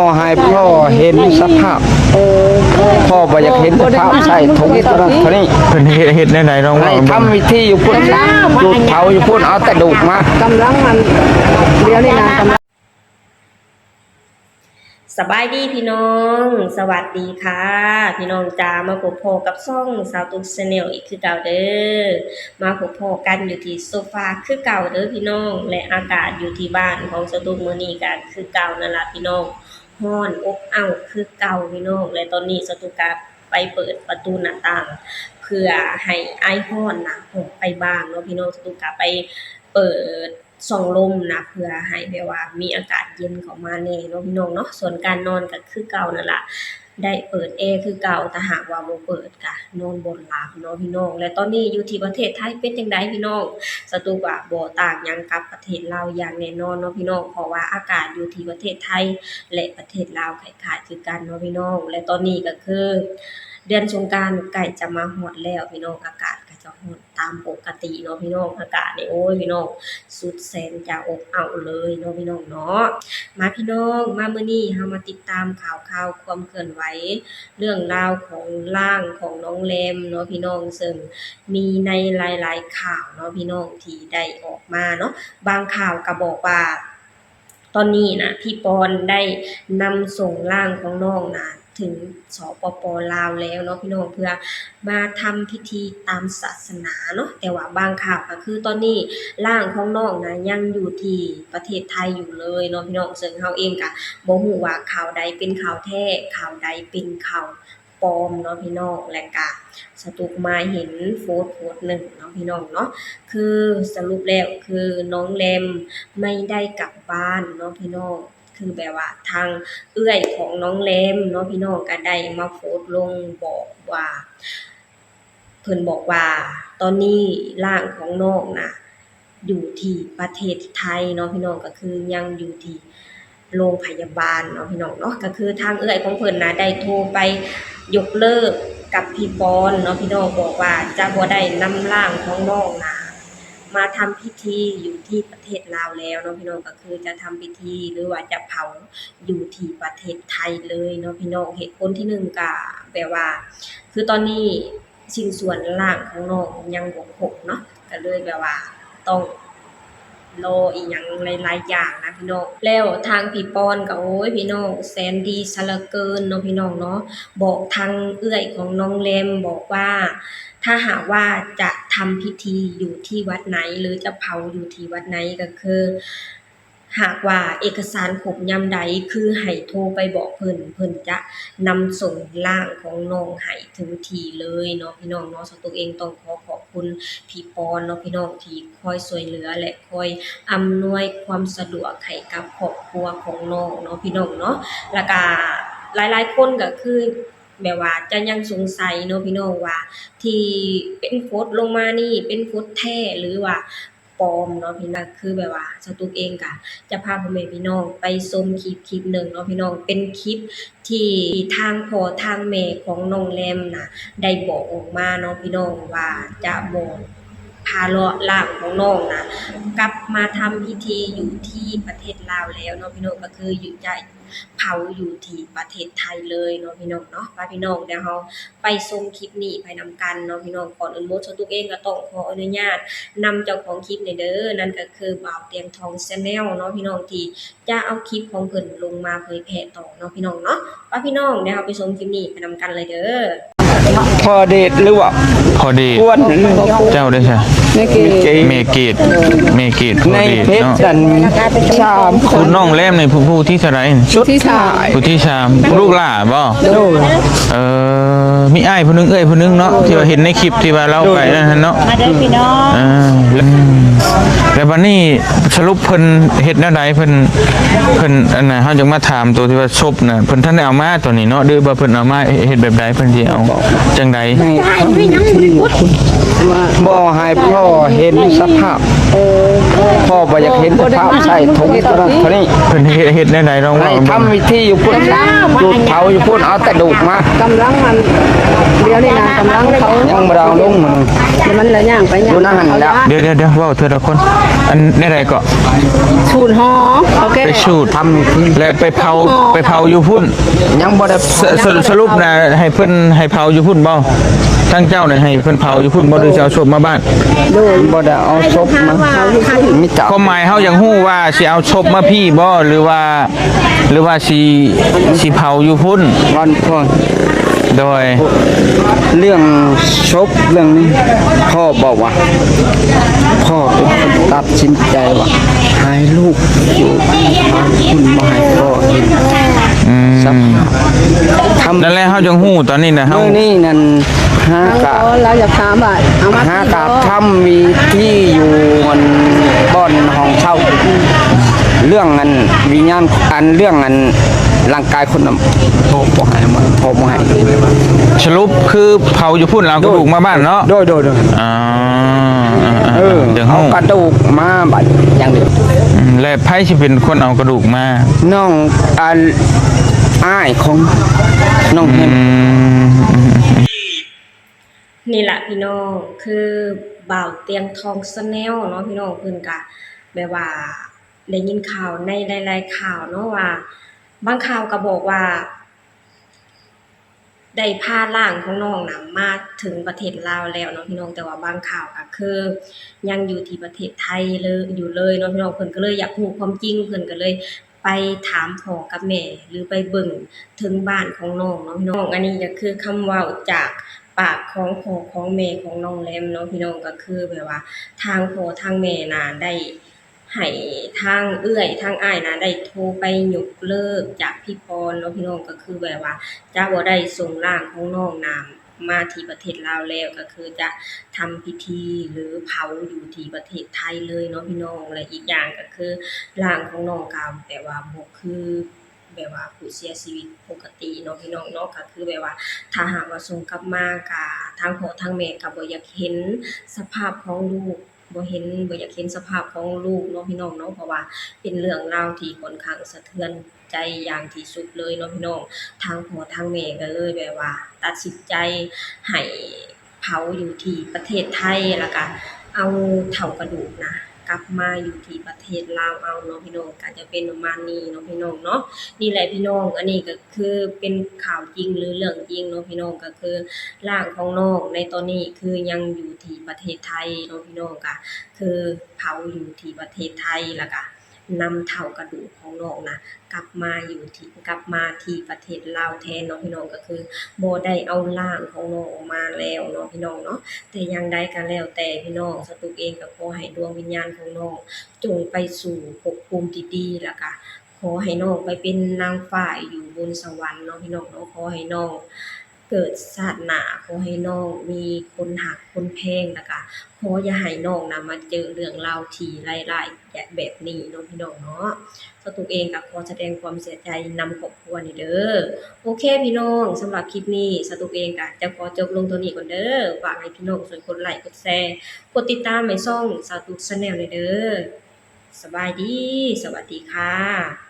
ຂໍໃຫ້ພໍ່ເຫັນສະພາບ ພໍ່ບໍ່ຢາກເຫັນສະພາບໃສ່ຖົງເທົ່ານັ້ນເທົ່ານີ້. ເພິ່ນເຮັດ ເຮັດແນວໃດ ລອງເວົ້າ ໃຫ້ທຳພິທີຢູ່ພຸ້ນ ຈູດເຜົາຢູ່ພຸ້ນ ເອົາກະດູກມາ. ກຳລັງ ອັນ ດຽວນີ້ນະ ກຳລັງ ສະບາຍດີພີ່ນ້ອງ ສະຫວັດດີຄ່ະພີ່ນ້ອງຈ້າ ມາພົບພໍ້ກັບຊ່ອງສາວຕຸກ Channel ອີກຄືເກົ່າເດີ. ມາພົບພໍ້ກັນຢູ່ທີ່ໂຊຟາຄືເກົ່າເດີພີ່ນ້ອງ ແລະ ອາກາດຢູ່ທີ່ບ້ານຂອງສາວຕຸກມື້ນີ້ກະຄືເກົ່ານັ້ນລະພີ່ນ້ອງ ຮ້ອນອົບເອົ້າຄືເກົ່າພີ່ນ້ອງ. ແລະ ຕອນນີ້ສາວຕຸກກະໄປເປີດປະຕູໜ້າຕ່າງ ເພື່ອໃຫ້ອາຍຮ້ອນນະອອກໄປບ້າງເນາະພີ່ນ້ອງ. ສາວຕຸກກະໄປເປີດ ຊ່ອງລົມນະ ເພື່ອໃຫ້ແບບວ່າມີອາກາດເຢັນເຂົ້າມາແດ່ເນາະພີ່ນ້ອງເນາະ. ສ່ວນການນອນກະຄືເກົ່ານັ້ນລະ ໄດ້ເປີດແອຄືເກົ່າ ຖ້າຫາກວ່າບໍ່ເປີດກະນອນບໍ່ຫຼັບເນາະພີ່ນ້ອງ. ແລະ ຕອນນີ້ຢູ່ທີ່ປະເທດໄທເປັນຈັ່ງໃດພີ່ນ້ອງ? ສາວຕຸກວ່າບໍ່ຕ່າງຫຍັງກັບປະເທດລາວຢ່າງແນ່ນອນເນາະພີ່ນ້ອງ ເພາະວ່າອາກາດຢູ່ທີ່ປະເທດໄທ ແລະ ປະເທດລາວຄ້າຍໆຄືກັນເນາະພີ່ນ້ອງ. ແລະ ຕອນນີ້ກະຄືເດືອນສົງການໃກ້ຈະມາຮອດແລ້ວພີ່ນ້ອງ ອາກາດກະຈະຮ້ອນ ຕາມປົກກະຕິເນາະພີ່ນ້ອງ. ອາກາດນີ້ ໂອ້ຍ ພີ່ນ້ອງ ສຸດແສນຈະອົບເອົ້າເລີຍເນາະພີ່ນ້ອງເນາະ. ມາພີ່ນ້ອງ ມາມື້ນີ້ເຮົາມາຕິດຕາມຂ່າວຄາວຄວາມເຄື່ອນໄຫວ ເລື່ອງລາວຂອງຮ່າງຂອງນ້ອງແລມເນາະພີ່ນ້ອງ ເຊິ່ງມີໃນຫຼາຍໆຂ່າວເນາະພີ່ນ້ອງ ທີ່ໄດ້ອອກມາເນາະ. ບາງຂ່າວກະບອກວ່າ ຕອນນີ້ນະ ພີ່ປອນໄດ້ນຳສົ່ງຮ່າງຂອງນ້ອງນະ ເຖິງ ສປປ ລາວ ແລ້ວເນາະພີ່ນ້ອງ ເພື່ອມາທຳພິທີຕາມສາສະໜາເນາະ. ແຕ່ວ່າບາງຂ່າວກະຄືຕອນນີ້ຮ່າງຂອງນ້ອງນະ ຍັງຢູ່ທີ່ປະເທດໄທຢູ່ເລີຍເນາະພີ່ນ້ອງ ເຊິ່ງເຮົາເອງກະບໍ່ຮູ້ວ່າຂ່າວໃດເປັນຂ່າວແທ້ ຂ່າວໃດເປັນຂ່າວ ປອມເນາະພີ່ນ້ອງ. ແລະກະສາວຕຸກມາເຫັນໂພສໂພສໜຶ່ງເນາະພີ່ນ້ອງເນາະ ຄືສະຫຼຸບແລ້ວຄືນ້ອງແລມໄມ່ໄດ້ກັບບ້ານເນາະພີ່ນ້ອງ. ຄືແບບວ່າທາງເອື້ອຍຂອງນ້ອງແລມເນາະພີ່ນ້ອງ ກະໄດ້ມາໂພສລົງບອກວ່າ ເພິ່ນບອກວ່າຕອນນີ້ຮ່າງຂອງນ້ອງນະ ຢູ່ທີ່ປະເທດໄທເນາະພີ່ນ້ອງ ກະຄືຍັງຢູ່ທີ່ໂລງພະຍາບານເນາະພີ່ນ້ອງເນາະ. ກະຄືທາງເອື້ອຍຂອງເພິ່ນນະ ໄດ້ໂທໄປຍົກເລີກກັບພີ່ປອນເນາະພີ່ນ້ອງ ບອກວ່າຈະບໍ່ໄດ້ນຳຮ່າງຂອງນ້ອງນະ ມາທຳພິທີຢູ່ທີ່ປະເທດລາວແລ້ວເນາະພີ່ນ້ອງ ກະຄືຈະທຳພິທີ ຫຼືວ່າຈະເຜົາຢູ່ທີ່ປະເທດໄທເລີຍເນາະພີ່ນ້ອງ. ເຫດຜົນທີໜຶ່ງກະແບບວ່າ ຄືຕອນນີ້ ຊິ້ນສ່ວນຮ່າງຂອງນ້ອງຍັງບໍ່ຄົບເນາະ ກະເລີຍແບບວ່າຕ້ອງລໍອີ່ຫຍັງຫຼາຍໆຢ່າງນະພີ່ນ້ອງ. ແລ້ວທາງພີ່ປອນກະ ໂອ້ຍ ພີ່ນ້ອງ ແສນດີຊະເຫຼືອເກີນເນາະພີ່ນ້ອງເນາະ ບອກທາງເອື້ອຍຂອງນ້ອງແລມ ບອກວ່າ ຖ້າຫາກວ່າຈະທຳພິທີຢູ່ທີ່ວັດໃນ ຫຼືຈະເຜົາຢູ່ທີ່ວັດໃນ ກະຄື ຫາກວ່າເອກະສານຄົບຍາມໃດ ຄືໃຫ້ໂທໄປບອກເພິ່ນ ເພິ່ນຈະນຳສົ່ງຮ່າງຂອງນ້ອງໃຫ້ເຖິງທີ່ເລີຍເນາະພີ່ນ້ອງເນາະ. ສາວຕຸກເອງຕ້ອງຂໍຂອບຄຸນພີ່ປອນເນາະພີ່ນ້ອງ ທີ່ຄອຍຊ່ວຍເຫຼືອ ແລະ ຄອຍອຳນວຍຄວາມສະດວກໃຫ້ກັບຄອບຄົວຂອງນ້ອງເນາະພີ່ນ້ອງເນາະ. ແລ້ວກະຫຼາຍໆຄົນກະຄືແບບວ່າຈະຍັງສົງໄສເນາະພີ່ນ້ອງ ວ່າທີ່ເປັນໂພສລົງມານີ້ເປັນໂພສແທ້ ຫຼືວ່າ ປອມເນາະພີ່ນ້ອງ. ຄືແບບວ່າສາວຕຸກເອງກະຈະພາພໍ່ແມ່ພີ່ນ້ອງໄປຊົມຄລິບຄລິບໜຶ່ງເນາະພີ່ນ້ອງ ເປັນຄລິບທີ່ທາງພໍ່ທາງແມ່ຂອງນ້ອງແລມນະ ໄດ້ບອກອອກມາເນາະພີ່ນ້ອງ ວ່າຈະບໍ່ພາເລາະຮ່າງຂອງນ້ອງນະ ກັບມາທຳພິທີຢູ່ທີ່ປະເທດລາວແລ້ວເນາະພີ່ນ້ອງ ກະຄືຢູ່ຈະ ເຜົາຢູ່ທີ່ປະເທດໄທເລີຍເນາະພີ່ນ້ອງເນາະ. ໄປພີ່ນ້ອງ ດຽວເຮົາໄປຊົມຄລິບນີ້ໄປນຳກັນເນາະພີ່ນ້ອງ. ກ່ອນອື່ນໝົດ ສາວຕຸກເອງກະຕ້ອງຂໍອະນຸຍາດນຳເຈົ້າຂອງຄລິບນີ້ເດີ ນັ້ນກະຄືບ່າວຕຽງທອງ Channel ເນາະພີ່ນ້ອງ ທີ່ຈະເອົາຄລິບຂອງເພິ່ນລົງມາເຜີຍແຜ່ຕໍ່ເນາະພີ່ນ້ອງເນາະ. ໄປພີ່ນ້ອງ ດຽວເຮົາໄປຊົມຄລິບນີ້ໄປນຳກັນເລີຍເດີ. ພໍ່ເດດ ຫຼືວ່າ ພໍ່ເດດ ເຈົ້າເດ້ຊະ? ແມ່ເກດ ແມ່ເກດ ແມ່ເກດ ໃນເພຈເນາະ ອັນ ສາມຄົນ ນ້ອງແລມນີ້ຜູ້ ຜູ້ທີເທົ່າໃດ? ສຸດທ້າຍ ຜູ້ທີສາມ ລູກຫຼ້າບໍ່? ໂດຍ ເອີ ມີອ້າຍຜູ້ໜຶ່ງ ເອື້ອຍຜູ້ໜຶ່ງເນາະ ທີ່ວ່າເຫັນໃນຄລິບທີ່ວ່າລາວໄປນັ້ນຫັ້ນເນາະ ມາເດີພີ່ນ້ອງ ເອີ ແລ້ວບັດນີ້ສະຫຼຸບເພິ່ນເຮັດແນວໃດ? ເພິ່ນ ເພິ່ນ ອັນນ່າ ເຮົາຈັ່ງມາຖາມໂຕທີ່ວ່າສົບນະ ເພິ່ນທັນໄດ້ເອົາມາຕອນນີ້ເນາະ ຫຼືວ່າເພິ່ນເອົາມາເຮັດແບບໃດ? ເພິ່ນຊິເອົາຈັ່ງໃດ? ບໍ່ໃຫ້ພໍ່ເຫັນສະພາບ ພໍ່ບໍ່ຢາກເຫັນສະພາບໃສ່ຖົງເທົ່ານັ້ນເທົ່ານີ້. ເພິ່ນເຮັດ ເຮັດແນວໃດ? ລອງເວົ້າ ໃຫ້ທຳພິທີຢູ່ພຸ້ນ ຈູດເຜົາຢູ່ພຸ້ນ ເອົາກະດູກມາ. ກຳລັງ ອັນ ດຽວນີ້ນະ ກຳລັງເຂົາ ຍັງບໍ່ໄດ້ເອົາລົງ ມັນ ມັນລະຍ່າງໄປຍ່າງ ຢູ່ນັ້ນຫັ້ນແຫຼະ. ດຽວໆໆ ເວົ້າເທື່ອລະຄົນ. ອັນແນວໃດເກາະ? ສູດຫໍເຂົາແກ່ ໄປສູດ ທຳ ແລະໄປເຜົາ ໄປເຜົາຢູ່ພຸ້ນ. ຍັງບໍ່ໄດ້ ສະ ສະ ສະຫຼຸບນະ ໃຫ້ເພິ່ນ ໃຫ້ເຜົາຢູ່ພຸ້ນບໍ່? ທາງເຈົ້ານະ ໃຫ້ເພິ່ນເຜົາຢູ່ພຸ້ນບໍ່ ຫຼືຊິເອົາສົບມາບ້ານ? ໂດຍ ບໍ່ໄດ້ເອົາສົບມາ ມີແຕ່ ຄວາມໝາຍເຮົາຢາກຮູ້ວ່າຊິເອົາສົບມາພີ້ບໍ່ ຫຼືວ່າ ຫຼືວ່າຊິ ຊິເຜົາຢູ່ພຸ້ນ? ວັນພຸດ ໂດຍ ເລື່ອງສົບເລື່ອງນີ້ ພໍ່ບອກວ່າ ພໍ່ເປັນຄົນຕັດສິນໃຈວ່າ ໃຫ້ລູກຢູ່ບ້ານພຸ້ນ ບໍ່ໃຫ້ພໍ່ເຫັນ. ອືມ ສະພາບທຳ ນັ້ນແຫຼະ ເຮົາຈັ່ງຮູ້ຕອນນີ້ນະ ເຮົາ ມື້ນີ້ນັ້ນ ຫາກະ ລາວຢາກຖາມວ່າ ເອົາມາ ຫາກະທຳວິທີຢູ່ອັນບ່ອນຫ້ອງເຊົ່າ ເລື່ອງອັນວິນຍານ ອັນເລື່ອງອັນຮ່າງກາຍຄົນນຳ ພໍ່ບໍ່ໃຫ້ມາ ພໍ່ບໍ່ໃຫ້. ສະຫຼຸບຄືເຜົາຢູ່ພຸ້ນ ເອົາກະດູກມາບ້ານເນາະ? ໂດຍ ໂດຍ ໂດຍ. ອໍ ເອີ ເອີ ເອີ ເອີ ເອີ ເອົາກະດູກມາບາດຢ່າງດຽວ. ອືມ ແລະໃຜຊິເປັນຄົນເອົາກະດູກມາ? ນ້ອງ ອັນ ອ້າຍຂອງນ້ອງເຫັນ. ອືມ ນີ້ລະພີ່ນ້ອງ ຄືບ່າວຕຽງທອງ Channel ເນາະພີ່ນ້ອງ ເພິ່ນກະແບບວ່າໄດ້ຍິນຂ່າວໃນຫຼາຍໆຂ່າວເນາະ ວ່າບາງຂ່າວກະບອກວ່າ ໄດ້ພາຮ່າງຂອງນ້ອງນະມາເຖິງປະເທດລາວແລ້ວເນາະພີ່ນ້ອງ ແຕ່ວ່າບາງຂ່າວກະຄືຍັງຢູ່ທີ່ປະເທດໄທເລີຍ ຢູ່ເລີຍເນາະພີ່ນ້ອງ. ເພິ່ນກະເລີຍຢາກຮູ້ຄວາມຈິງ ເພິ່ນກະເລີຍ ໄປຖາມພໍ່ກັບແມ່ ຫຼືໄປເບິ່ງເຖິງບ້ານຂອງນ້ອງເນາະພີ່ນ້ອງ. ອັນນີ້ກະຄືຄຳເວົ້າຈາກປາກຂອງພໍ່ຂອງແມ່ຂອງນ້ອງແລມເນາະພີ່ນ້ອງ ກະຄືແບບວ່າທາງພໍ່ທາງແມ່ນະໄດ້ໃຫ້ທາງເອື້ອຍທາງອ້າຍນະໄດ້ໂທໄປຍົກເລີກຈາກພິກອນເນາະພີ່ນ້ອງ ກະຄືແບບວ່າຈະບໍ່ໄດ້ສົ່ງຮ່າງຂອງນ້ອງນະ ມາທີ່ປະເທດລາວແລ້ວ ກະຄືຈະທຳພິທີ ຫຼື ເຜົາຢູ່ທີ່ປະເທດໄທເລີຍເນາະພີ່ນ້ອງ. ແລະອີກຢ່າງກະຄືຮ່າງຂອງນ້ອງກະແບບວ່າບໍ່ຄືແບບວ່າຜູ້ເສຍຊີວິດປົກກະຕິເນາະພີ່ນ້ອງເນາະ ກະຄືແບບວ່າຖ້າຫາກວ່າສົ່ງກັບມາກະ ທາງພໍ່ທາງແມ່ກະບໍ່ຢາກເຫັນສະພາບຂອງລູກ ບໍ່ເຫັນ ບໍ່ຢາກເຫັນສະພາບຂອງລູກເນາະພີ່ນ້ອງເນາະ ເພາະວ່າເປັນເລື່ອງລາວທີ່ຂ້ອນຂ້າງສະເທືອນໃຈຢ່າງທີ່ສຸດເລີຍເນາະພີ່ນ້ອງ. ທາງພໍ່ທາງແມ່ກະເລີຍແບບວ່າຕັດສິນໃຈໃຫ້ເຜົາຢູ່ທີ່ປະເທດໄທ ລະກະເອົາເຖົ້າກະດູກນະກັບມາຢູ່ທີ່ປະເທດລາວເອົາເນາະພີ່ນ້ອງ. ກະຈະເປັນປະມານນີ້ເນາະພີ່ນ້ອງເນາະ. ນີ້ແຫຼະພີ່ນ້ອງ ອັນນີ້ກະຄືເປັນຂ່າວຈິງ ຫຼື ເລື່ອງຈິງເນາະພີ່ນ້ອງ ກະຄືຮ່າງຂອງນ້ອງໃນຕອນນີ້ຄືຍັງຢູ່ທີ່ປະເທດໄທເນາະພີ່ນ້ອງ ກະ ຄືເຜົາຢູ່ທີ່ປະເທດໄທ ລະກະນຳເຖົ້າກະດູກຂອງນ້ອງນະ ກັບມາຢູ່ທີ່ ກັບມາທີ່ປະເທດລາວແທນເນາະພີ່ນ້ອງ. ກະຄືບໍ່ໄດ້ເອົາຮ່າງຂອງນ້ອງອອກມາແລ້ວເນາະພີ່ນ້ອງເນາະ. ແຕ່ຢ່າງໃດກະແລ້ວແຕ່ພີ່ນ້ອງ ສະຕຸກເອງກະຂໍໃຫ້ດວງວິນຍານຂອງນ້ອງ ຈົ່ງໄປສູ່ພົບພູມທີ່ດີ ລະກະຂໍໃຫ້ນ້ອງໄປເປັນນາງຟ້າຢູ່ບົນສະຫວັນເນາະພີ່ນ້ອງເນາະ. ຂໍໃຫ້ນ້ອງ ເກີດຊາດໜ້າ ຂໍໃຫ້ນ້ອງມີຄົນຮັກຄົນແພງ ລະກະຂໍຢ່າໃຫ້ນ້ອງນະມາເຈີເລື່ອງລາວທີ່ຮ້າຍໆແບບນີ້ເນາະພີ່ນ້ອງເນາະ. ສະຕຸກເອງກະຂໍສະແດງຄວາມເສຍໃຈນຳຄອບຄົວນີ້ເດີ. ໂອເຄພີ່ນ້ອງ ສຳລັບຄລິບນີ້ ສະຕຸກເອງກະຈະຂໍຈົບລົງເທົ່ານີ້ກ່ອນເດີ. ຝາກໃຫ້ພີ່ນ້ອງຊ່ວຍກົດໄລກ໌ ກົດແຊ ກົດຕິດຕາມໃຫ້ຊ່ອງສາວຕຸກ Channel ແດ່ເດີ. ສະບາຍດີ ສະຫວັດດີຄ່ະ.